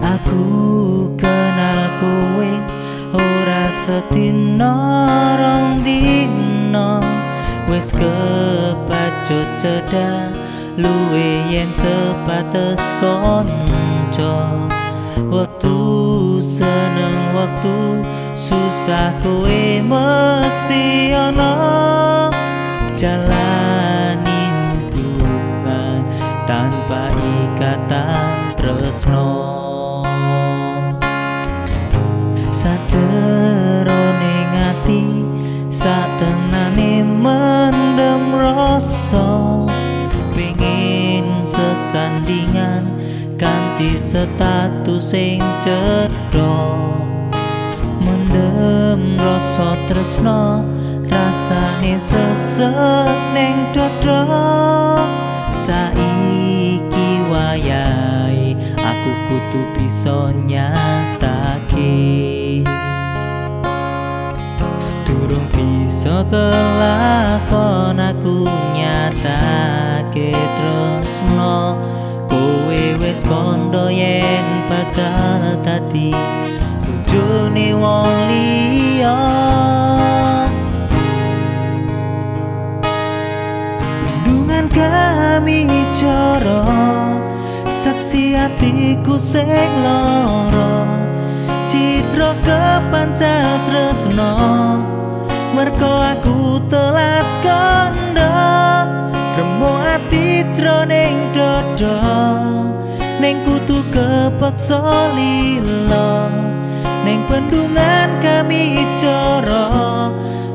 Aku kenal kowe ora sedina rong dina, wis kepacut cedhak luwe yen sepates kanca. Wektu seneng wektu susah kowe mesti ana, jalani hubungan tanpa ikatan tresno. Sajerone ati satenane mendem rasa, pengin sesandingan kanthi status sing cetha. Mendem rasa tresno rasane sesek ning dada. Saiki wayahe aku kudu bisa nyatake, durung bisa kelakon aku nyatake tresno. Kowe wis kandha yen bakal dadi bojone wong liya. Bendungan kami cara saksi atiku sing lara, citra kepancal tresno merko aku telat kandha. Remo ati jroning dada ning kudu kepeksa lila, ning bendungan kami cara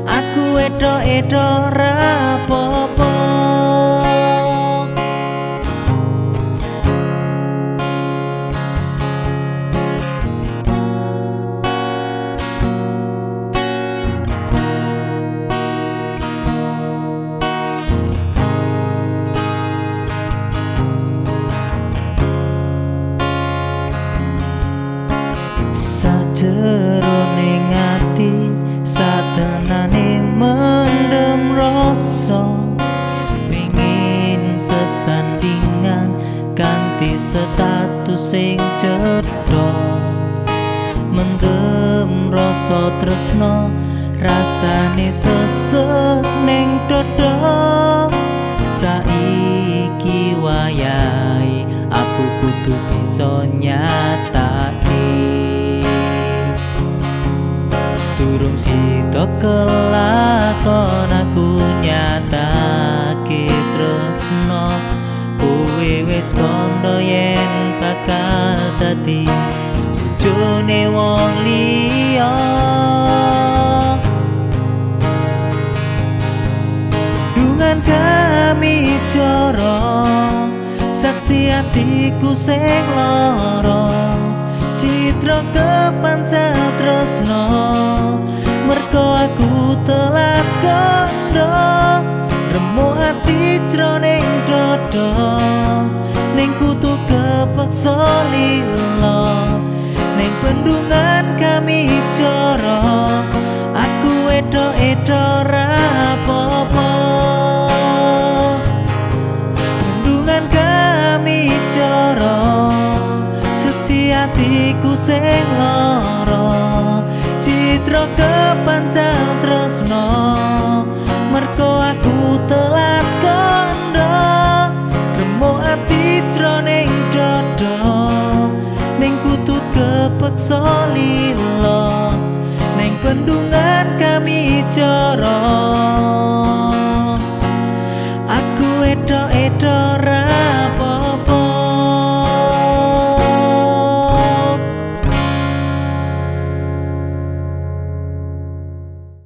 aku edo-edo rapopo. Sajerone ati satenane mendem rasa, pengin sesandingan kanthi status sing cetha. Mendem rasa tresno rasane sesek ning dada. Saiki wayahe aku kudu bisa nyatake, durung sida kelakon aku nyatake tresno. Kowe wis kandha yen bakal dadi bojone wong liya. Bendungan kami cara saksi atiku sing lara, citra kepancal tresno merko aku telat kandha. Remo ati jroning dada ning kudu kepeksa lila, ning bendungan kami cara aku edo-edo rapopo. Bendungan kami cara seksi atiku sing lara, citra kepancal tresno merko aku telat kandha. Remo ati jroning dada ning kudu kepeksa lila, ning bendungan kami cara.